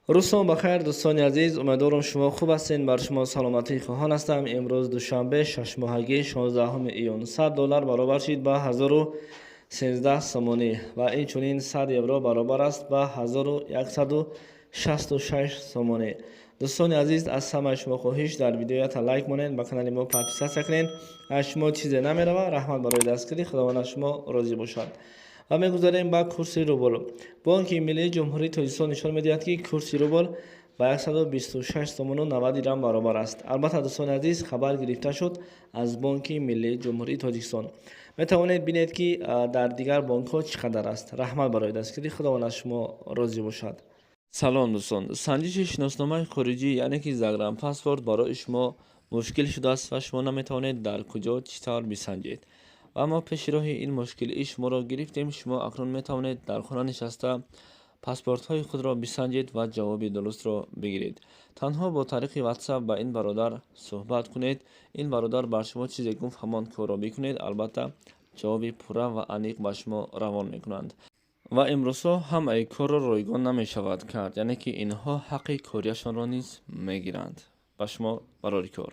Рӯзтон бахайр, дӯстони азиз. Умедворам, шумо хуб ҳастед. Бар шумо саломатӣ хоҳон ҳастам. Имрӯз душанбе, шашмоҳагӣ, 16 июн. 100 доллар баробар шид ба 1013 сомонӣ ва инчунин 100 евро баробар аст ба 1166 сомонӣ. Дӯстони азиз, аз ҳамаи шумо хоҳиш: дар видеоята лайк монед, ба канали мо подписаться кунед. Аз шумо чизе намерава. Раҳмат барои дастгирӣ, Худованд аз шумо розӣ бошад. Ва мегузарем ба курси рубл. Бонки миллии Ҷумҳурии Тоҷикистон нишон медиҳад, ки курси рубл ба 126 сомону 90 дирам баробар аст. Албатта, дӯстони азиз, хабар гирифта шуд аз Бонки миллии Ҷумҳурии Тоҷикистон. Метавонед бинед, ки дар дигар бонкҳо чӣ қадар аст. Раҳмат барои дастгирӣ, Худованд аз шумо розӣ бошад. Салом, дӯстон. Санҷиши шиносномаи хориҷӣ, яъне ки загранпаспорт, барои шумо мушкил шудааст ва шумо наметавонед дар куҷо, чӣ тавр бисанҷед. Ва мо пеши роҳи ин мушкилии шуморо гирифтем. Шумо акнун метавонед дар хона нишаста паспортҳои худро бисанҷед ва ҷавоби дурустро бигиред. Танҳо бо тариқи WhatsApp ба ин бародар суҳбат кунед. Ин бародар бар шумо чизе гуфт, ҳамон корро бикунед. Албатта, ҷавоби пурра ва аниқ ба шумо равон мекунанд. Ва имрӯзҳо ҳамаи корро ройгон намешавад кард, яъне ки инҳо ҳаққи кориашонро низ мегиранд. Ба шумо барори кор.